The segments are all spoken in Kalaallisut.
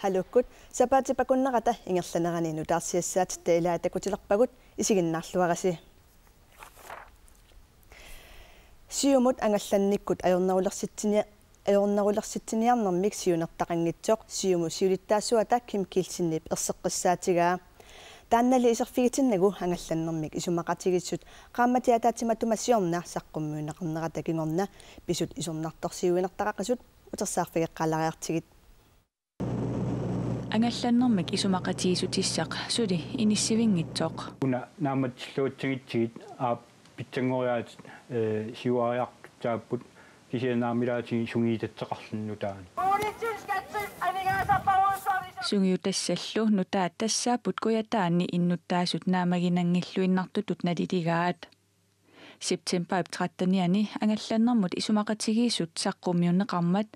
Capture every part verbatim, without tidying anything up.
Haluukkut sapaatip akunnerata ingerlanerani nutaarsiassaatit ilaa takutilerpagut, isiginnaarluarisi. Siumut angallannikkut ajornerulersitsinia-, ajornerulersitsiniarnermik siunertaqanngitsoq Siumut siulittaasuata Kim Kielsenip erseqqissaatigaa. Taannali iserfigitinnagu angallannermik isumaqatigiissut qaammatit ataatsimatut siorna saqqummiunneqarnerata kingorna pisut isornartorsiuinertaqaqisut utersaarfigeqqaalaariartigit. Angallannermik isumaqatigiissutissaq suli inissivinngitsoq. Una naammatsilluatsigitsigit aap pitsanngoriaatsit, ee, siuariartussaapput, kisianni naammallaatigut sungiuteqarluni nutaani. Sungiutassallu nutaat tassaapput Kujataani innuttaasut naammaginanngilluinnartutut naliligaat. Septembarip trettenianni angallannermut isumaqatigiissut saqqummiunneqarmat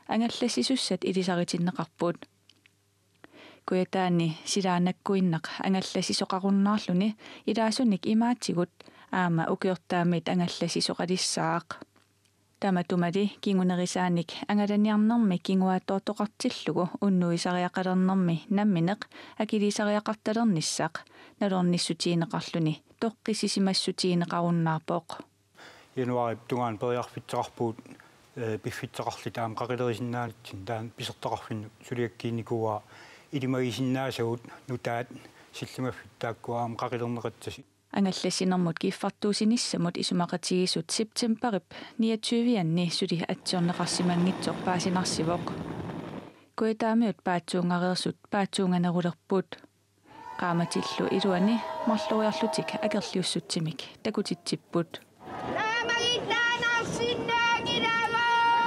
angallassisussat ilisaritinneqarput. Kujataani silaannakkuinnaq angallassisoqarunnaarluni ilaasunik imaatigut aamma ukiortaamiit angallassisoqalissaaq. Tamatumali kingunerisaanik angalaniarnermi kinguaattoortoqartillugu unnuisariaqalernermi nammineq akiliisariaqartalernissaq nalornissutigineqarluni toqqissisimassutigineqarunnaarpoq. Januaarip tungaanut periarfissaqarpugut, ee, piffissaqarluta aamma qaqilerisinnaanitsinni, taanna pisortaqarfinnut suliakkiinnikuuara ilimagisinnaasagut nutaat sillimaffiit taakkua aamma qaqilerneqassasut. Angallassinermut kiffartuussinissamut isumaqatigiissut septembarip niogtyve-anni suli atsiorneqarsimanngitsoq paasinarsivoq. Kujataamiut paatsuungareersut paatsuunganerulerput. Qaammatillu iluani marloriarlutik akerliussutsimik takutitsipput.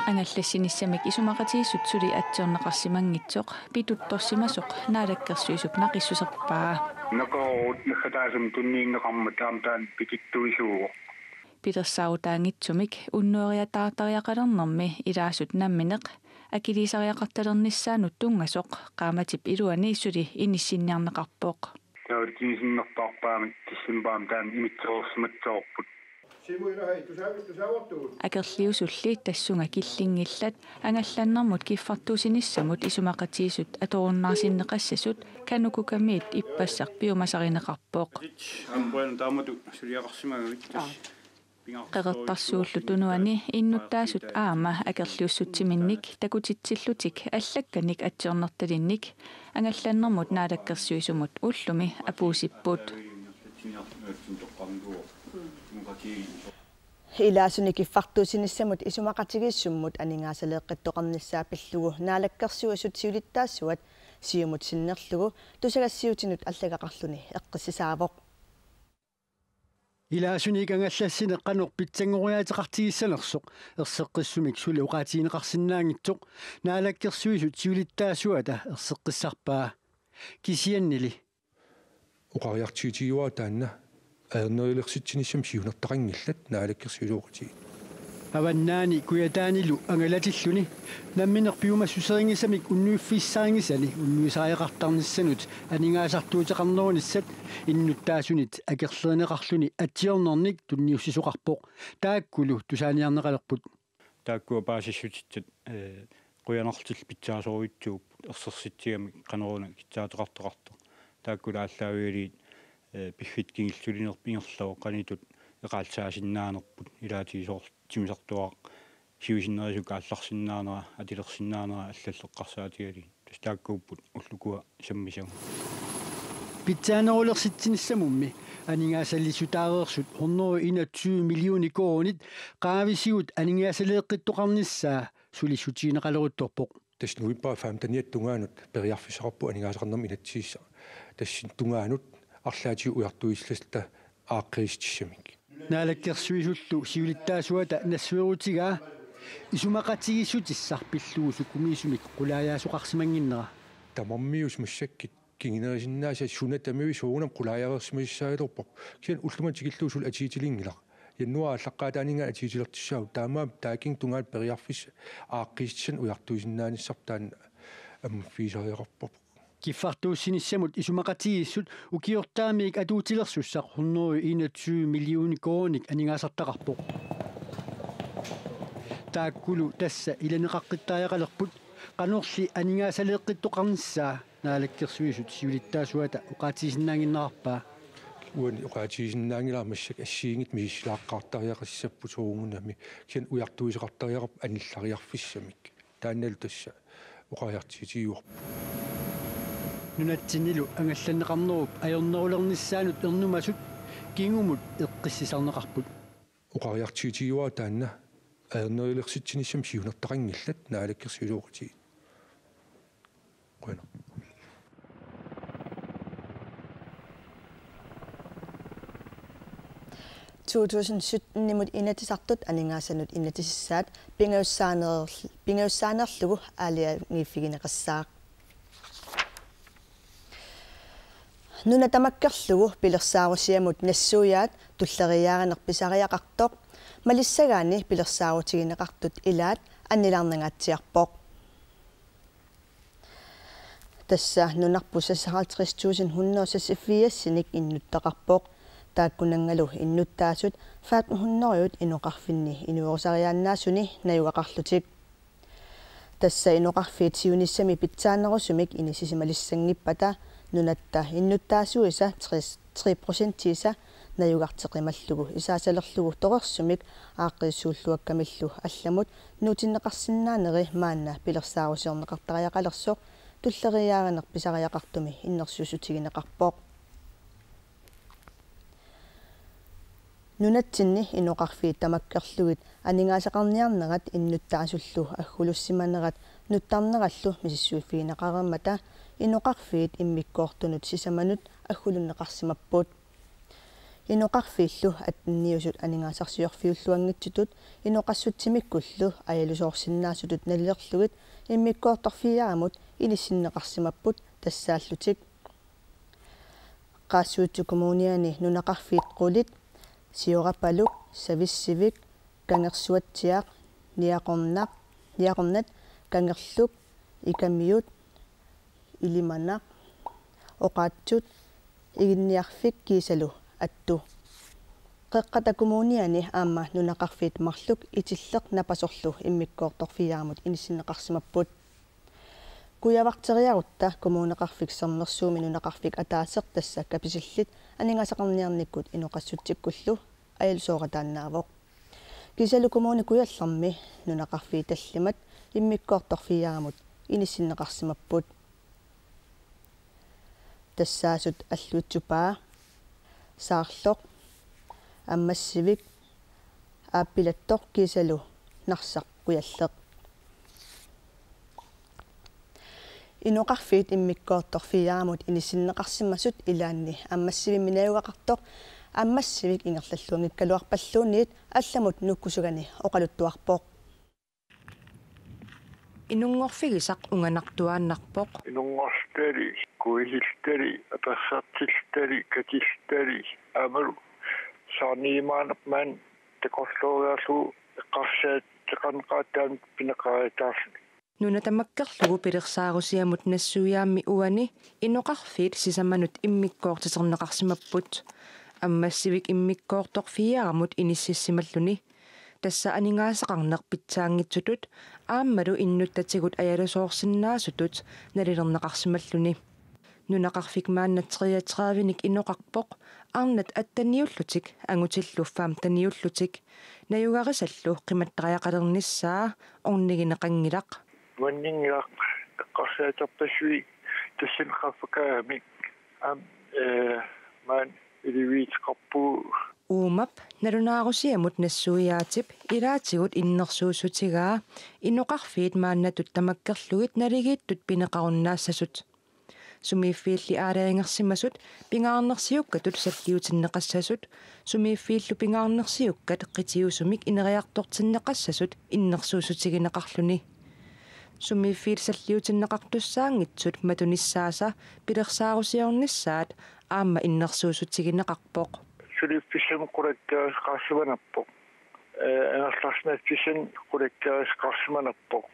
Angallassinissamik isumaqatigiissut suli atsiorneqarsimanngitsoq pituttorsimasoq Naalakkersuisup naqissuserpaa. Naqeroorut naggataasumik tunniunneqarmat aamma taanna pituttuisuuvoq. Pilersaarutaanngitsumik unnueriataartariaqalernermi ilaasut nammineq akiliisariaqartalernissaannut tunngasoq qaammatip iluani suli inissinniarneqarpoq. Taava kisianni sinnerpaarpaamik decembarimi taanna inissereersimassavarput. Akerliusulli tassunga killinngillat angallannermut kiffartuussinissamut isumaqatigiissut atorunnaarsinneqassasut KANUKOKA-miit ippassaq piumasarineqarpoq. Aamma taamatut suliaqarsimagavit tassa. Qeqertarsuullu Tunuani innuttaasut aamma akerliussutsiminnik takutitsillutik allakkanik atsiornertalinnik angallannermut naalakkersuisumut ullumi apuussipput. Ilaasunik kiffartuussinissamut isumaqatigiissummut aningaasaleeqqittoqarnissaa pillugu Naalakkersuisut siulittaasuat Siumut sinnerlugu tusagassiutinut allagaqarluni eqqissisaavoq. Ilaasunik angallassineq qanoq pitsanngoriaateqartigissanersoq erseqqissumik suli oqaatigineqarsinnaanngitsoq Naalakkersuisut siulittaasuata erseqqissarpaa. Kisiannili oqariartuutigaara taanna ajornerulersitsinissamut siunertaqanngillat Naalakkersuisooqatigiit. Avannaani Kujataanilu angalatilluni nammineq piumassuserinngisamik unnuiffissarinngisani unnuisariaqartarnissanut aningaasartuuteqarnerunissat innuttaasunit akerlerineqarluni atsiornernik tunniussisoqarpoq, taakkulu tusaaniarneqalerput. Taakkua paasissutissat, ee, qujanartillu pitsaasorujussuupput ersersitsigamik qanoruna kissaateqartoqartoq. Taakkulu aallaavigalugit, ee, piffissaq kingulliup sulinerput ingerlavoq qanoq ittut eqaallisaasinnaanerput, ilaatigut soorlu timmisartuaaraq siusinnerusukkut aallarsinnaanera, atulersinnaanera allallu eqqarsaatigalugit. Tassa taakkuupput ullukkut sammisagut. Pitsaanerulersitsinissamummi aningaasaliissutaareersut hundrede enogtyve millioner koruunit qaavisigut aningaasaleeqqittoqarnissaa sulissutigineqaleruttorpoq. Tassa novembarip femteniata tungaanut periarfissaqarpugut aningaasaqarnermut inatsisissaq. Tassani tungaanut arlaatigut ujartuisillasoq aaqqissuutissamik. Naalakkersuisullu siulittaasuata nassuerutigaa isumaqatigiissutissaq pillugu sukumiisumik qulaajaasoqarsimannginnera. Tamarmiusut massakkut kingunerisinnaasat suna tamaviat soorunami qulaajareersimasussaagaluarparput. Kisianni ullumimut tikillugu suli atuutilinngilaq. Januaarip aallaqqaataaninngaanniit atuutilertussaavoq, taamaammat taakkunani tungaanut periarfissaq aaqqissuutissanik ujartuisinnaanissamut taanna ammaffigisariaqarparput. Kiffartuussinissamut isumaqatigiissut ukiortaamiit atuutilersussaq hundrede enogtyve millioner koruuninik aningaasartaqarpoq. Taakkulu tassa ilaneqaqqittariaqalerput, qanorli aningaasaleeqqittoqarnissaa Naalakkersuisut siulittaasuata oqaatigisinnaannginnerarpaa. Uani oqaatigisinnaanngilara massakkut assigiinngitsut misissilaaqqaartariaqassapput soorunami, kisianni ujartuisoqartariaqarput anillariarfissamik. Taannalu tassa oqariartuutigivarput. Nunatsinnilu angallanneqarnerup ajornerulernissaanut ernumasut kingumut eqqissisarneqarput. Oqariartuutigivara taanna ajornerulersitsinissamut siunertaqanngillat Naalakkersuisooqatigiit. Qujanaq. To tusind syttenimut inatsisartut aningaasanut inatsisissaat pingajussaaneerl-, pingajussaaneerlugu aalajangiiffigineqassaaq. Nuna tamakkerlugu pilersaarusiamut nassuiaat tulleriiaarineq pisariaqartoq malissagaanni pilersaarutigineqartut ilaat annilaarnangaatsiarpoq. Tassa nunarput seksoghalvtreds tusind hundrede seksogfirsinik innuttaqarpoq. Taakkunanngalu innuttaasut femten hundrede inoqarfinni inuerussariaannaasuni najugaqarlutik. Tassa inoqarfiit siunissami pitsaanerusumik inissisimalissanngippat nunatta innuttaasuisa tres, tre procentiisa najugarteqimallugu isaasalerlugu torersumik aaqqissuulluakkamillu allamut nuutinneqarsinnaaneri maanna pilersaarusiorneqartariaqalersoq tulleriiaarineq pisariaqartumi innersuussutigineqarpoq. Nunatsinni inoqarfiit tamakkerlugit aningaasaqarniarnerat innuttaasullu aggulussimanerat nuttarnerallu misissuiffigineqareermata inoqarfiit immikkoortunut sisamanut aggulunneqarsimapput. Inoqarfiillu atteniusut aningaasarsiorfiulluanngitsutut inoqassutsimikkullu ajalusoorsinnaasutut nalilerlugit immikkoortorfiiaamut inissinneqarsimapput tassaallutik Qaasuitsup Kommuniani nunaqarfiit qulit: Siorapaluk, Savissivik, Kangersuatsiaq, Niaqornaq, Niaqornat, Kangerluk, Ikamiut, Ilimanaq, Oqaatsut, Iginniarfik kiisalu Attu. Qeqqata Kommuniani aamma nunaqarfiit marluk Itilleq Napasorlu immikkoortorfiiaamut inissinneqarsimapput. Kujavarteriarutta Kommuneqarfik Sermersuumi nunaqarfik ataaseq tassa Kapisillit aningaasaqarniarnikkut inoqassutsikkullu ajalusoorataannaavoq. Kiisalu Kommune Kujallermi nunaqarfiit tallimat immikkoortorfiiaamut inissinneqarsimapput. Tassaasut Alluitsupaa, Saarloq, Ammassivik, Aappilattoq kiisalu Narsaq Kujalleq. Inoqarfiit immikkoortorfiiaamut inissinneqarsimasut ilaanni Ammassivimmi najugaqartoq Ammassivik ingerlalluanngikkaluarpalluunniit allamut nukkusugani oqaluttuarpoq. Inunngorfigisaq unganartuaannarpoq. Inunngortali, kuisiltali, apersartiltali, katiltali, aammalu saarniimaanermaan takorlooriarlugu eqqarsaateqarneqartaami pineqaataarluni. Nuna tamakkerlugu pilersaarusiamut nassuiaammi uani inoqarfiit sisamanut immikkoortiterneqarsimapput. Ammassivik immikkoortorfiiaamut inississimalluni. Tassa aningaasaqarneq pitsaanngitsutut aammalu innuttatigut ajalusoorsinnaasutut nalilerneqarsimalluni. Nunaqarfik maanna treogtredivenik inoqarpoq, arnat atteniullutik angutillu femteniullutik. Najugarisallu qimattariaqalernissaa ornigineqanngilaq. Nuanninngilaq eqqarsaaterpassuit tassani qaffakaagamik aamma, ee, maani iliviitseqarpugut. Uumap nalunaarusiamut nassuiaatip ilaatigut innersuussutigaa inoqarfiit maannatut tamakkerlugit naligiittut pineqarunnaassasut. Sumiiffiilli aalajangersimasut pingaarnersiukkatut salliutinneqassasut, sumiiffiillu pingaarnersiukkat qitiusumik ineriartortinneqassasut innersuussutigineqarluni. Sumiiffiit salliutinneqartussaanngitsut matunissaasa pilersaarusiornissaat aamma innersuussutigineqarpoq. Suliffissamik qulakkeerisaqarsimanerpoq. Ee, angerlarsimaffissamik qulakkeerisaqarsimanerpoq.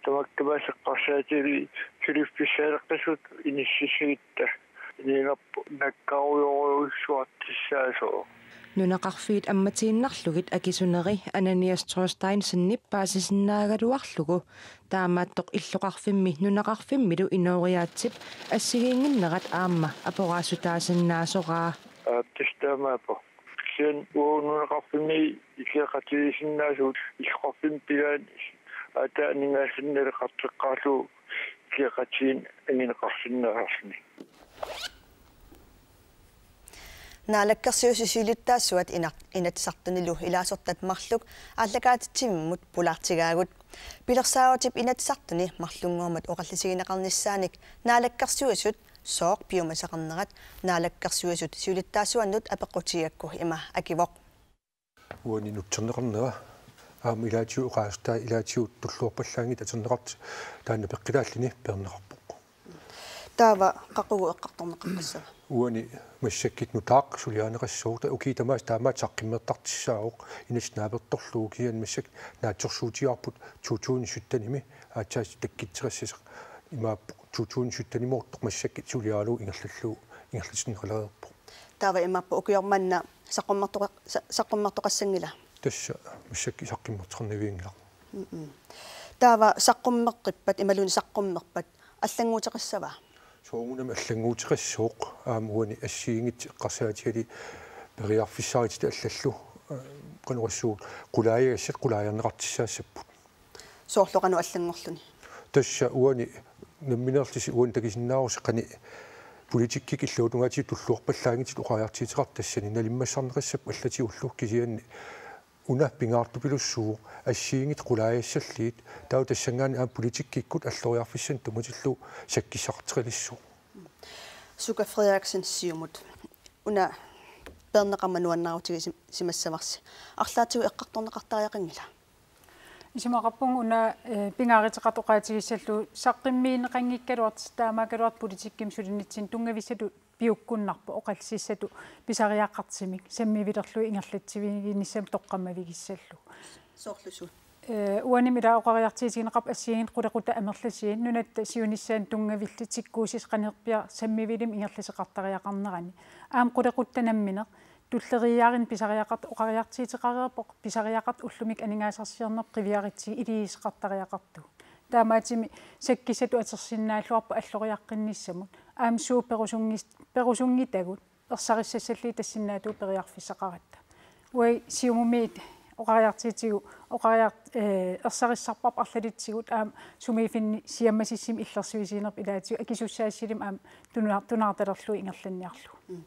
Tamakku tamaasa eqqarsaatigalugit Suliffissaaleqqissut inississagutta inerpoq nakkarujorujussuartussaasooq. Nunaqarfiit ammatiinnarlugit akisuneri Ananias Thorsteinsenip paasisinnaagaluarlugu taamaattoq illoqarfimmi nunaqarfimmilu inooriaatsip assigiinnginnerat aamma aporaasutaasinnaasoraa. Aap, tassa taamaappoq. Kisianni uagut nunaqarfimmi ikioqatigiissinnaasagut illoqarfimmi pigaanni aatsaat aningaasannik naleqarteqqaarlugu ikioqatigiinneq angineqarsinnaasarluni. Naalakkersuisut siulittaasuat Ina-, Inatsisartunilu ilaasortat marluk aallakaatitsivimmut pulaartigaagut. Pilersaarutip Inatsisartuni marlunngormat oqallisigineqarnissaanik Naalakkersuisut sooq piumasaqarnerat Naalakkersuisut siulittaasuannut apeqqutigigakku ima akivoq. Uani nutserneqarnera aamma ilaatigut oqaasertai ilaatigut tulluarpallaanngitsut atorneqartut taanna peqqilaalluni peerneqarpoq. Taava qaqugu eqqartorneqarpissava? Uani massakkut nutaaq suliarineqassooq, ta-, ukioq tamaasa taamaattoq saqqummertartussaavoq, inatsit naapertorlugu, kisianni massakkut naatsorsuutigaarput to tusind syttenimi aatsaat takkutseqassasut, imaappoq to tusind syttenimoortoq massakkut suliaralugu ingerlallugu ingerlatinneqalereerpoq. Taava imaappoq ukioq manna saqqummertoqa-, sa-, saqqummertoqassanngila? Tassa massakkut saqqummertoqarnavianngilaq. Taava saqqummeqqippat, imaluunniit saqqummerpat allannguuteqassava? Soorunami allannguuteqassooq, aamma uani assigiinngitsut eqqarsaatigalugit periarfissarititat allallu, eh, qanoq oqassuunga, qulaajagassat qulaajarneqartussaassapput. Soorlu qanoq allanngorluni? Tassa uani nammineerlusi uani takusinnaavusi qanoq politikkikkut illuatungaatigut tulluarpallaanngitsut oqariartuuteqartut, tassani nalimmassarneqassapput allatigullu, kisianni una pingaartupilussuuvoq assigiinngitsut qulaajassallutik, taava tassanngaanniit aamma politikkikkut alloriarfissanik tunngatillugu sakkissaqartoqalissaaq. Suka Frederiksen, Siumut. Una peerneqarmat nuannaarutigisimassavarsi. Arlaatigut eqqartorneqartariaqanngila? Isumaqarpunga una, eh, pingaaruteqartoq oqaatigissallugu saqqummiunneqanngikkaluartoq, taamaakkaluartoq politikkimi sulinitsinni tunngavissatut piukkunnarpoq, oqallissatut pisariaqartumik sammivilerlugu ingerlatsiviginissamut toqqammavigissallugu. Soorlu suut? Eh, uanimi ila oqariartuutigineqarpoq assigiinngitsut qulequttat amerlasuut nunatta siunissaanut tunngavillutik tikkuussisut qanorpiaq sammivilimik ingerlasoqartariaqarnerani. Aamma qulequttat nammineq tulleriiaarneq pisariaqartoq oqariartuuteqareerpoq, pisariaqartoq ullumikkut aningaasarsiornerput qiviarutsigu iliuuseqartariaqartugut. Taamaattumik sakkissatut atorsinnaalluarpoq alloriaqqinnissamut. Aamma suut perusunngis-, perusunngitagut ersarissassallugit tassinnaatigut periarfissaqaratta. Uagut Siumumiit oqariartuutigalugu oqariart-, eh, ersarissarparput arlalitsigut aamma sumiiffinni siammasissumik illersuisuunerput ilaatigut akisussaassisumik aamma tuna-, tunaartalerlugu ingerlanniarlugu. Mm.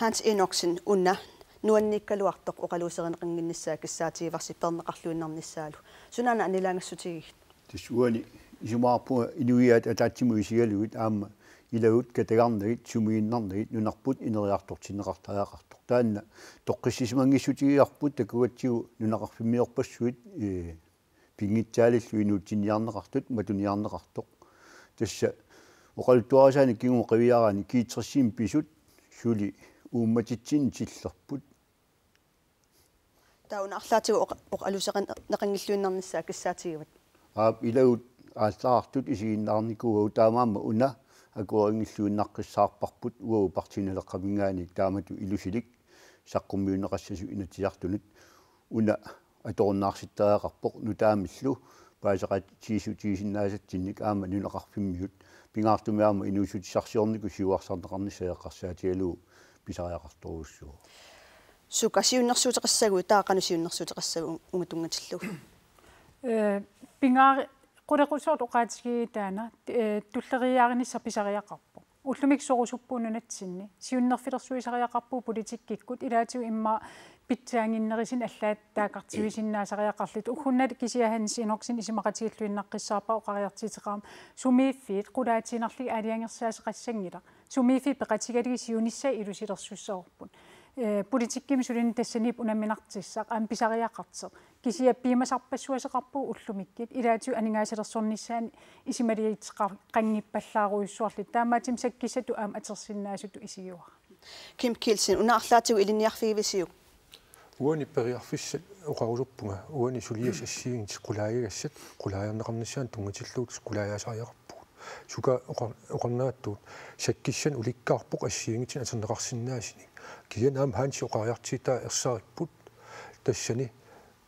Hans Enoksen, una nuanniikkaluartoq oqaluuserineqannginnissaa kissaatigivarsi peerneqarluinnarnissaalu. Sunaana annilaangassutigigit? Tassa uani isumaqarpunga inuiaat ataatsimut isigalugit aamma ilagut katagarnagit sumiinnarnagit nunarput ineriartortinneqartariaqartoq. Taanna toqqissisimanngissutigivarput takugatsigu nunaqarfimmiorpassuit, eh, pinngitsaalillu inuutsinniarneqartut matuniarneqartoq. Tassa oqaluttuarisaanik kingumut qiviaraanni G tres-imi pisut suli uummatitsinnut tillerput. Taava una arlaatigut oqa-, oqaluuserineqanngilluinnarnissaa kissaatigivat? Aap, ilagut aallartut isiginnaarnikuuagut, taamaammat una akuerinngilluinnaqqissaarparput uagut Partii Naleqqaminngaanniit taamatut ilusilik saqqummiunneqassasut Inatsisartunut. Una atorunnaarsittariaqarpoq nutaamillu paaseqatigiissutigisinnaasatsinnik aamma nunaqarfimmiut, pingaartumik aamma inuussutissarsiornikkut siuarsarneqarnissaq eqqarsaatigalugu pisariaqartorujussuuvoq. Suka, siunnersuuteqassaguit, taava qanoq siunnersuuteqassavat uunga tunngatillugu? Eh, pingaari-, qulequttoortut oqaatigigittaaq taanna, eh, tulleriiaarinissaq pisariaqarpoq. Ullumikkut sorusuppugut nunatsinni. Siunnerfilersuisariaqarpugut politikkikkut, ilaatigut immaqa pitsaannginnerusunik allaat taakkartuisinnaasariaqarlutik. Ugguuna kisianni Hans Enoksen isumaqatigilluinnaqqissaarpara oqariartuuteqarmat sumiiffiit qulaatiinnarlugit aalajangersaasoqassanngilaq. Sumiiffiit peqatigalugit siunissaq ilusilersussavarput. Eh, politikkimi sulineq tassaniippoq unamminartussaq, aamma pisariaqartoq. Kisianni piumasarpassuasoqarpugut ullumikkut, ilaatigut aningaasalersornissaanut isumaliuteqanngippallaarujussuarluta. Taamaattumik sakkissatut aamma atorsinnaasutut isigivara. Kim Kielsen, una arlaatigut ilinniarfigivisiuk? Uani periarfissat oqarusuppunga, uani suliassat assigiinngitsut qulaajagassat qulaajarneqarnissaannut tunngatillugu qulaajaasariaqarpugut. Suka oqar-, oqarnerattugut sakkissanik ulikkaarpoq assigiinngitsunik atorneqarsinnaasunik. Kisianni aamma Hansi oqariartuutaa ersaripput tassani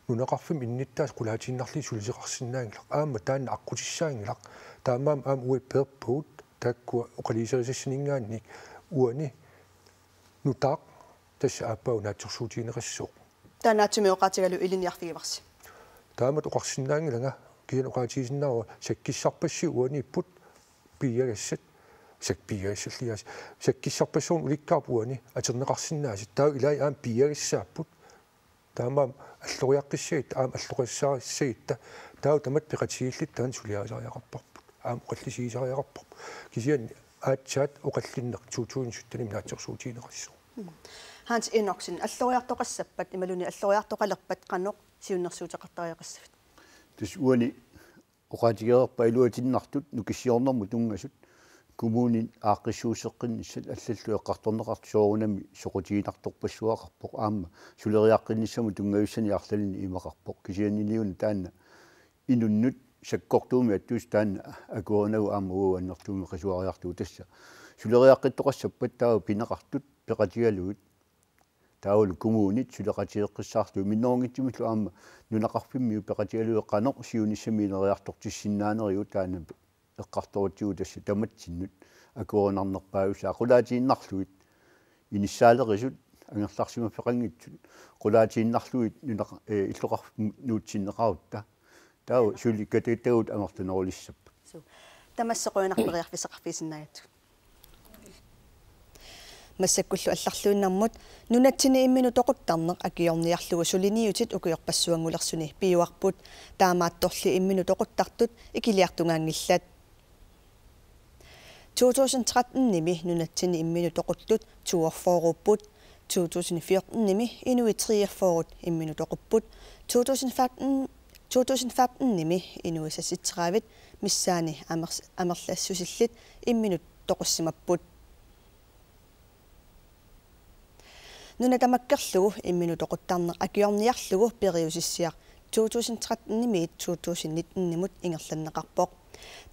nunaqarfimmi innuttaasut qulaatiinnarlugit sulisoqarsinnaanngilaq. Aamma taanna aqqutissaanngilaq. Taamaammat aamma uagut peerpugut taakkua oqaluuserisassaninngaanniit uani nutaaq tassa aappaagu naatsorsuutigineqassooq. Taanna aatsaat oqaatigalugu ilinniarfigivarsi. Taamatut oqarsinnaanngilanga, kisianni oqaatigisinnaavara sakkissarpassuit uaniipput piiagassat, sak-, piiagassalliaas. Sakkissarpassuarnik ulikkaarput uani atorneqarsinnaasut. Taava ilai aamma piiagassaapput. Taamaammat alloriaqqissagutta aamma alloqassarissagutta. Taava tamatta peqatigiilluta taanna suliarisariaqarparput. Aamma oqallisigisariaqarparput. Kisianni aatsaat oqallinneq to tusind syttenimi naatsorsuutigineqassaaq. Mm. Hans Enoksen, alloriartoqassappat imaluunniit alloriartoqalerpat qanoq siunnersuuteqartariaqassavit? Tassa uani oqaatigereerpat iluatinnartut nukissiornermut tunngasut kommunit aaqqissuusseqqinnissat allallu eqqartorneqartut soorunami soqutiginartorpassuaqarpoq aamma suleriaqqinnissamut tunngajussanik arlalinnik imaqarpoq. Kisianniliuna taanna inunnut sakkortuumik attuusoq taanna akuerinagu aamma uagut annertuumik qisuariartugut tassa. Suleriaqqittoqassappat taava pineqartut peqatigalugit taavalu kommunit suleqatigeeqqissaarlugit minnerunngitsumillu aamma nunaqarfimmiut peqatigalugit qanoq siunissami ineriartortissinnaanerigut taanna eqqartorutsigu tassa tamatsinnut akuerinarnerpaajussaaq qulaatiinnarlugit inissaalerisut angerlarsimaffeqanngitsut qulaatiinnarlugit nunaqa-, ee, illoqarfimmut nuutsinneqarutta. Taava suli katitagut amerlanerulissappat. Suu. Tamassi qujanaq periarfissaqarfigisinnaagatsigit. Massakkullu allarluinnarmut nunatsinni imminut toquttarneq akiorniarlugu suliniutit ukiorpassuanngulersuni piuarput, taamaattorli imminut toquttartut ikiliartungaanngillat. To tusind tretten-imi nunatsinni imminut toquttut toogfyrre-upput, to tusind fjorten-imi inuit treogfyrre imminut toqupput, to tusind femten, to tusind femten-imi inuit seksogtredive missaanni amers-, amerlassusillit imminut toqussimapput. Nuna tamakkerlugu imminut toquttarneq akiorniarlugu periusissiaq to tusind tretten-imiit to tusind nitten-imut ingerlanneqarpoq.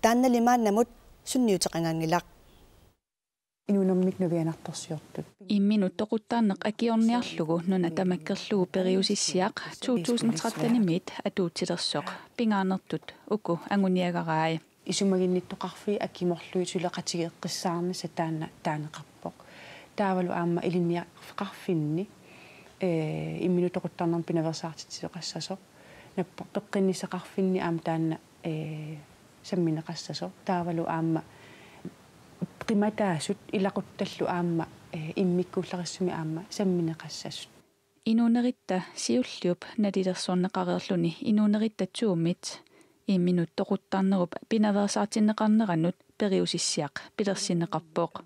Taannali maannamut sunniuteqangaanngilaq. Inuunermik navianartorsiortut. Imminut toquttarneq akiorniarlugu nuna tamakkerlugu periusissiaq to tusind tretten-imiit atuutilersoq pingaarnertut uku anguniagarai. Isumaginnittoqarfiit akimorlugit suleqatigeeqqissaarnissaq taanna taaneqarpoq. Taavalu aamma ilinniarfeqarfinni, ee, imminut toquttarnermut pinaveersaartitsisoqassasoq. Nappartoqqinnissaqarfinni aamma taanna, ee, sammineqassasoq. Taavalu aamma qimataasut ilaquttallu aamma, ee, immikkuullarissumik aamma sammineqassasut. Inuuneritta siulliup nalilersorneqareerluni Inuuneritta to-mit imminut toquttarnerup pinaveersaartinneqarneranut periusissiaq pilersinneqarpoq.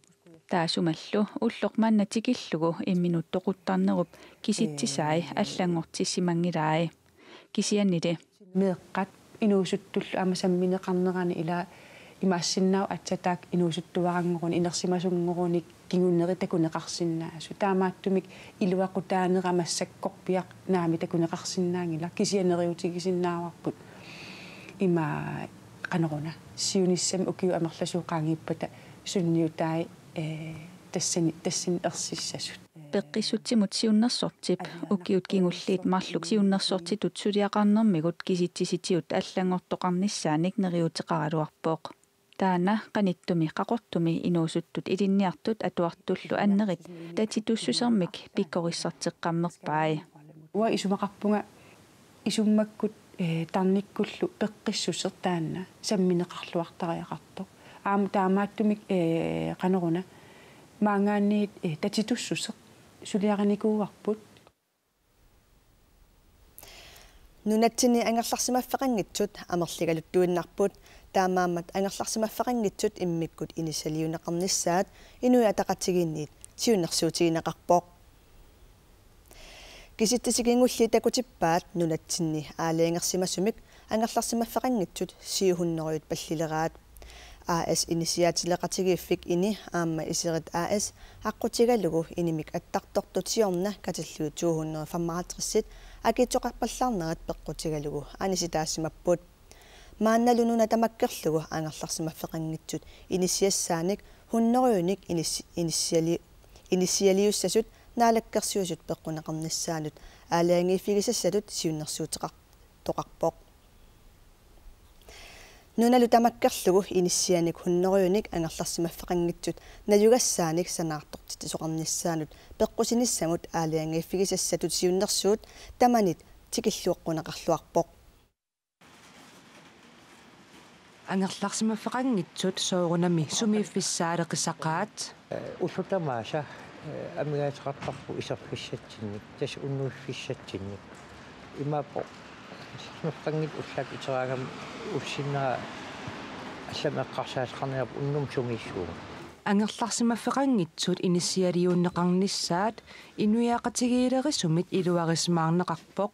Taassumalu ulloq manna tikillugu imminut toquttarnerup kisitsisai allanngortissimanngilai. Kisiannili meeqqat inuusuttullu aamma sammineqarnerani ila imaassinnaavoq aatsaat taakku inuusuttuaranngoruni inersimasunngorunik kinguneri takuneqarsinnaasut. Taamaattumik iluaqutaanera massakkorpiaq naamik takuneqarsinnaanngilaq kisianni neriuutigisinnaavarput ima qanoruna siunissami ukiut amerlasuut qaangiuppata sunniutai, ee, tassani, tassani ersissasut. Peqqissutsimut siunnersortip ukiut kingulliit marluk siunnersortitut suliaqarnermigut kisitsisitigut allanngortoqarnissaanik neriuuteqaraluarpoq. Taanna qanittumi Qaqortumi inuusuttut ilinniartut atuartullu annerit tatitussusermik pikkorissarteqqammerpai. Uanga isumaqarpunga isummakkut, ee, tarnikkullu peqqissuseq taanna sammineqarluartariaqartoq. Aamma taamaattumik, ee, qanoruna maanngaanniit, ee, tatitussuseq suliarinikuuarput. Nunatsinni angerlarsimaffeqanngitsut amerligaluttuinnarput, taamaammat angerlarsimaffeqanngitsut immikkut inissaliuunneqarnissaat Inuit Ataqatigiinniit siunnersuutigineqarpoq. Kisitsisit kingulliit takutippaat nunatsinni aalajangersimasumik angerlarsimaffeqanngitsut syv hundrede pallileraat. A/S Inissiaatileqatigiiffik Ini aamma Iserit A/S aqqutigalugu inimik attartortut siorna katillugit to hundrede femoghalvtreds-it akiitsoqarpallaarnerat peqqutigalugu anisitaasimapput. Maannalu nuna tamakkerlugu angerlarsimaffeqanngitsut inissiassaanik hunnorujunik inissi-, inissiali-, inissialiussasut Naalakkersuisut peqquneqarnissaanut aalajangiiffigisassatut siunnersuuteqar-, toqarpoq. Nunalu tamakkerlugu inissianik hunnorujunik angerlarsimaffeqanngitsut najugassaanik sanaartortitsisoqarnissaanut peqqusinissamut aalajangiiffigisassatut siunnersuut tamanit tikilluaqquneqarluarpoq. Angerlarsimaffeqanngitsut soorunami sumiiffissaaleqisaqaat. Ullut tamaasa, eh, amigaateqartarput iserfissatsinnik, tassa unnuiffissatsinnik. Imaappoq, angerlarsimaffeqanngitsut ullaakkut iteraangamik ullunngilaq allamik eqqarsaateqarniarput unnummut sumiissuunga. Angerlarsimaffeqanngitsut inissialiuunneqarnissaat inuiaqatigiilerisumit iluarisimaarneqarpoq.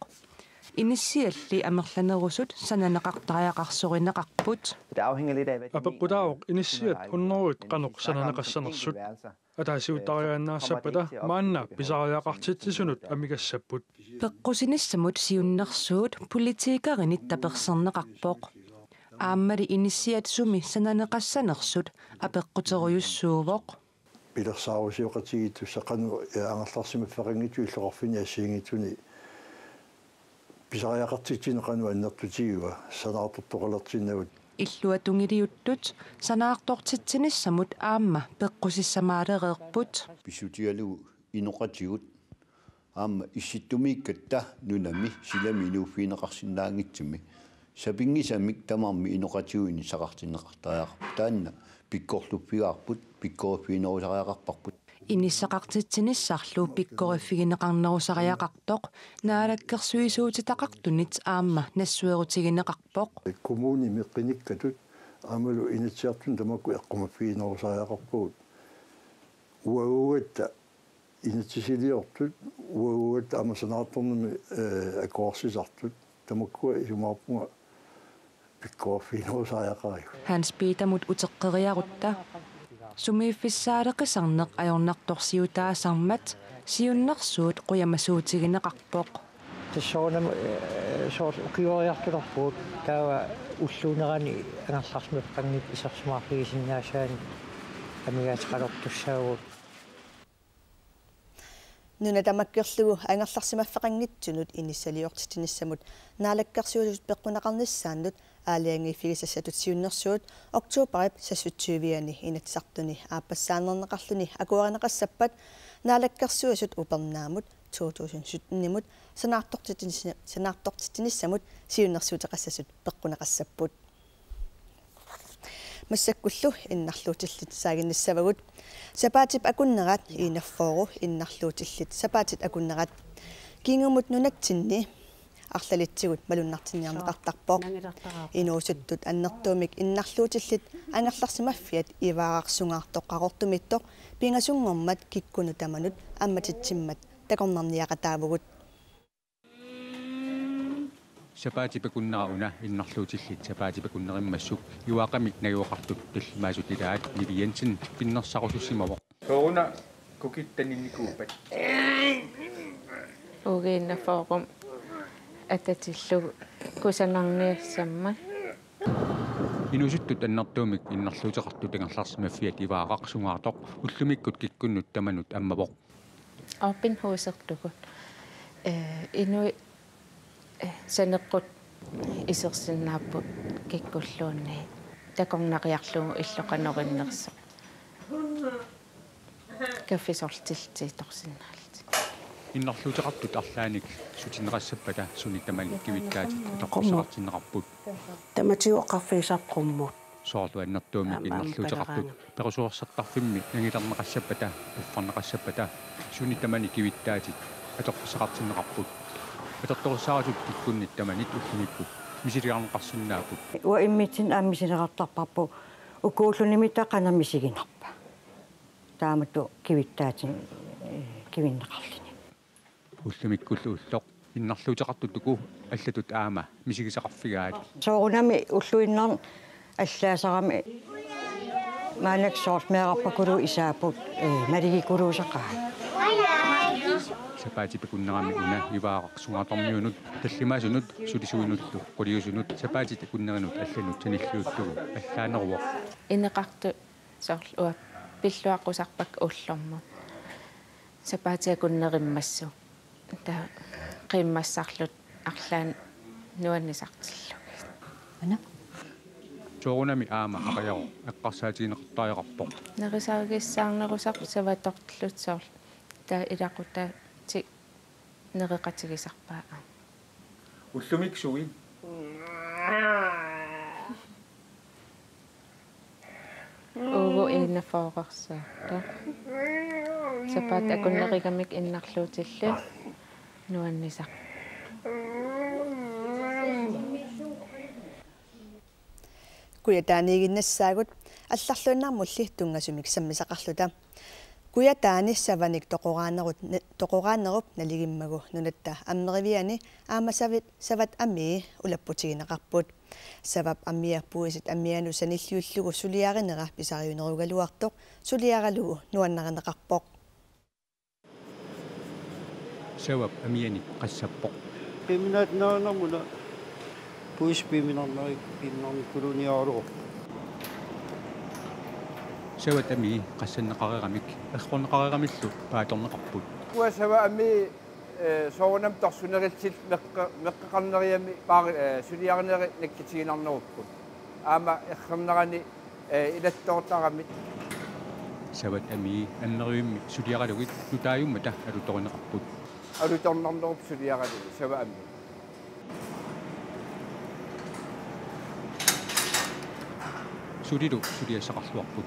Inissialli amerlanerusut sananeqartariaqarsorineqarput. Apeqqutaavoq inissiat hunnorujuit qanoq sananeqassanersut. Ataasiuttariaannaassappata maanna pisariaqartitsisunut amigassapput. Peqqusinissamut siunnersuut politikerinit taperserneqarpoq. Aammali inissiat sumi sananeqassanersut apeqquterujussuuvoq. Pilersaarusioqatigiittussaq qanoq, eh, angerlarsimaffeqanngitsut illoqarfinni assigiinngitsuni pisariaqartitsineq qanoq annertutigiva sanaartortoqalertinnagu. Illuatungiliuttut sanaartortitsinissamut aamma peqqusissamaalereerput. Pissutigalugu inoqatigut aamma issittumiikkatta nunami silami inuuffigineqarsinnaanngitsumi sapinngisamik tamarmik inoqatigut inissaqartinneqartariaqarput. Taanna pikkorluffigaarput, pikkoriffiginerusariaqarparput. Inissaqartitsinissarlu pikkoriffigineqarnerusariaqartoq naalakkersuisuutitaqartunit aamma nassuerutigineqarpoq. Kommunimi qinikkatut aammalu Inatsisartuni tamakku eqqumaffiginerusariaqarpagut. Uagugatta inatsisiliortut, uagugatta aamma sanaartornermi, eh, akuersisartut, tamakkua isumaqarpunga pikkoriffiginerusariaqarigut. Hans Petermut uteqqeriarutta sumiiffissaaleqisarneq ajornartorsiutaasarmat siunnersuut qujamasuutigineqarpoq. Tassa soorunami, eh, soorlu ukioriartulerpugut taava ulluunerani angerlarsimaffeqanngitsut isersimaarfigisinnaasaanik amigaateqalertussaavugut. Nuna tamakkerlugu angerlarsimaffeqanngitsunut inissaliortitsinissamut naalakkersuisut peqquneqarnissaannut aalajangiiffigisassatut siunnersuut oktoberip seksogtyve-ani Inatsisartuni aappassaaneerneqarluni akuerineqassappat Naalakkersuisut upernaamut to tusind sytten-imut sanaartortitsinissa-, sanaartortitsinissamut siunnersuuteqassasut peqquneqassapput. Massakkullu innarluutillit saaginnissavagut. Sapaatip akunnera enogfyrre innarluutillit sapaatit akunnerat. Kingumut nunatsinni arlalitsigut malunnartinniarneqartarpoq. Inuusuttut annertuumik innarluutillit angerlarsimaffiat Ivaaraq Sungaartoq Qaqortumiittoq pingasunngormat kikkunnut tamanut ammatitsimmat takornarniaqataavugut. Sapaatip akunnera una innarluutillit sapaatip akunnerimmassuk Ivaaqami najugaqartut tallimaasut ilaat Nivi Jensen pinnersarusussimavoq. Sooruna kukitta ninnikuuppat? Ukiinnaforum atatillugu kusanarniassammat. Inuusuttut annertuumik innarluuteqartut angerlarsimaffiat Ivaaraq Sungaartoq ullumikkut kikkunnut tamanut ammavoq. Open husertugut. Eh, inuit, eh, saneqqut isersinnaapput kikkulluunniit takornariarlugu illoqanoriinnersoq. Kaffisortillitiitorsinnaallutik. Innarluuteqartut arlaannik sutinneqassappata suni tamani kivittaatit atorfissaqartinneqarput. Tamatigut oqarfigisarput qummut. Soorlu annertuumik aamma innarluuteqartut aamma perusuersartarfik nangilerneqassappata, puffarneqassappata, suni tamani kivittaatit atorfissaqartinneqarput. Atortorissaarutit kikkunnit tamanit ullumikkut misiliarneqarsinnaapput. Uanga immitsinnut aamma misileqartarparput ukuullunimi taava qanoq misiginarpa. Taamatut kivittaatit, eh, kivinneqarluni. Ullumikkullu ulloq innarluuteqartut uku allatut aamma misigisaqarfigaat. Soorunami ulluinnarni allaasarami maannakkut soorlu meerarpakuluit isaapput, eh, malugikuluusaqaat. Sapaatip akunnerami una Ivaaraq sungaartormiunut tallimaasunut sulisuinullu quliusunut sapaatit akunnerinut allanut sanilliullugu allaaneruvoq. Ineqartut soorlu uanga pilluaqqusarpakka ullormut. Sapaatit akunnerimmassuk. Taava qiimmassarluta arlaannik nuannisartillugit. Una? Soorunami aamma aqajaroq eqqarsaatigineqartariaqarpoq. Nerisarigissaarnerusarput savatortulluta soorlu. Taava ilaqutaatit nereqatigisarpaat. Ullumi suli. Uagut enogfyrreqarsaartoq. Sapaatit akunnerimik innarluutillit nuannisaq. Kujataaniiginnassaagut allarluinnarmulli tunngasumik sammisaqarluta. Kujataani savanik toqoraanerut, toqoraanerup naligimmagu Nunatta Ammeriviani aamma savit, savat amii ulapputigineqarput. Savap amia puisit amianut sanilliullugu suliarinera pisariunerugaluartoq suliaralugu nuannarineqarpoq. Savap amiani qassappoq. Piiminarnarnermuna puisit piiminarneri-, piiminarnikuluuniaraluarput. Savat amii qassanneqareeramik errorneqareeramillu paatorneqarput. Ukua savat amii, eh, soorunami torsunerillutik meqqe-, meqqeqarneriarlugit paari-, eh, suliarineri nakkutiginarnerupput. Aamma errornerani, eh, ilattoortaramik. Savat amii Ammerivimmi suliaralugit nutaajummata alutorineqarput. Alutornarnerupput suliaralugit savat amii. Sulilu suliassaqarluarput.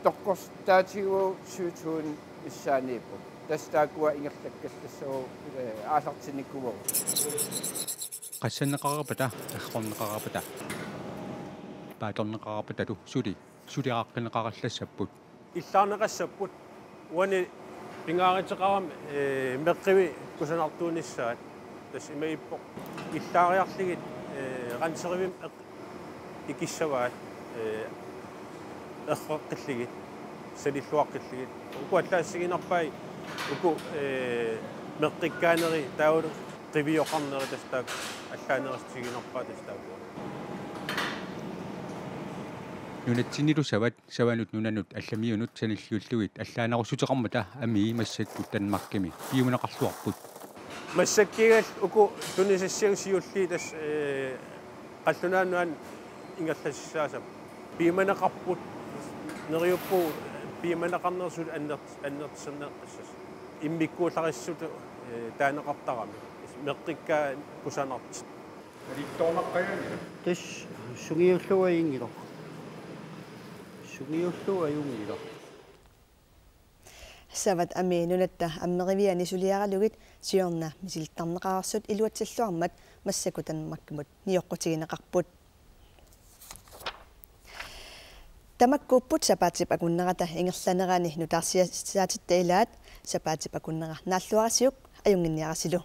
Toqqorsittaatigut syv tusind missaaniipput. Tassa taakkua ingerlakkallassapput, eh, aallartinnikuuagut. Qassanneqareerpata, errorneqareerpata, paatorneqareerpatalu suli suliaqqinneqarallassapput. Illaarneqassapput uani pingaaruteqarami, eh, meqqivit kusanartuunissaat. Tassa imaappoq illaariarlugit, eh, ranserivimmi eq-, ikissavaat, eh, erroqqillugit, sanilluaqqillugit. Uku allaassiginerpaat uku, eh, meqqikkaaneri taavalu qivioqarneri tassa taakku allaanerusutiginerpaat tassa taakku. Nunatsinnilu savat savanut nunanut allamiunut sanilliullugit allaanerussuteqarmata amii massakkut Danmarkimi piumaneqarluarput. Massakkuugallartoq uku tunisassiagut siulliit tassa, eh, qallunaat nunaanni ingerlassaassapput. Piumaneqarput neriuppugut piumaneqarnersut annert-, annertuserneqassasut. Immikkuullarissutut, eh, taaneqartarami. Meqqikkaat kusanartut. Tassa sungiullugu ajunngilaq. Sungiullugu ajunngilaq. Savat amii Nunatta Ammeriviani suliaralugit siorna misilittarneqareersut iluatsilluarmat massakkut Danmarkimut nioqqutigineqarput. Tamakkuupput sapaatip akunnerata ingerlanerani nutaarsiassaatitta ilaat, sapaatip akunnera naalluarisiuk, ajunnginniarisilu.